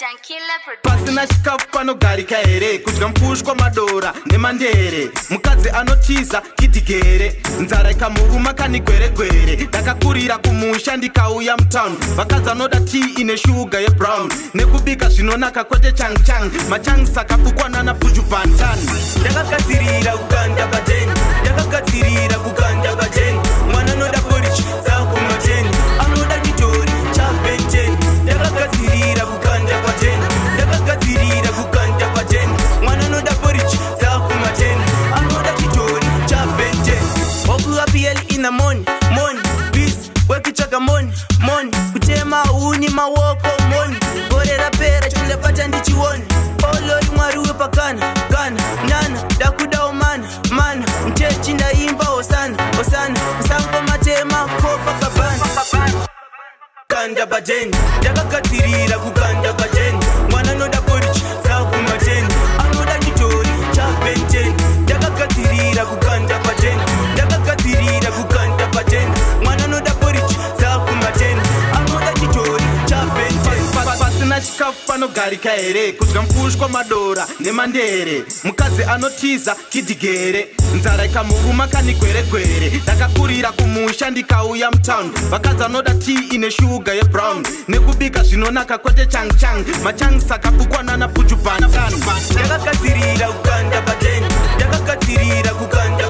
Dankila. Pasina chikafu panogarika here? Kudya mufushwa, madora nemandere. Mukadzi anotiza kidhigere, nzara ikamuruma kanigweregwere. Ndakakurira kumusha, ndikauya mutown. Vakadzi anoda tii ine shuga yebrown, nekubika zvinonaka, kwete chang chang machang. Sakabukwanana pujubantan. Ndakagadzirira kukanda pateni, ndakagadzirira kukanda pateni. Mwana anoda porridge dzakumateni, anoda chitori chabenten. Ndakagadzirira kukanda pateni, ndakagadzirira kukanda pateni. Mwana anoda porridge dzakumateni, anoda chitori chabenten. Woke up early in the morning, morning peace, wekutsvaga money, money, kutema huni maoko money. Gore rapera, chandabata ndichioni. Olori Mwari wepakana kana nana, ndakudawo mana mana. Mchechi ndaimba hosana hosana, sango matema Copacabana. Kanda pateni, ndakagadzirira kukanda pateni. Mwana anoda porridge dzakumateni, anoda chitori chabenten. Ndakagadzirira kukanda pateni, ndakagadzirira kukanda pateni. Mwana anoda porridge dzakumateni, anoda chitori chabenten. Pasina chikafu panogarika here? Kudya mufushwa, madora nemandere. Mukadzi anotiza kidhigere, nzara ikamuruma kanigweregwere. Ndakakurira kumusha, ndikauya mutown. Vakadzi anoda tii ine shuga yebrown, nekubika zvinonaka, kwete chang chang machang. Sakabukwanana pujubantan. Ndakagadzirira kukanda pateni, ndakagadzirira kukanda.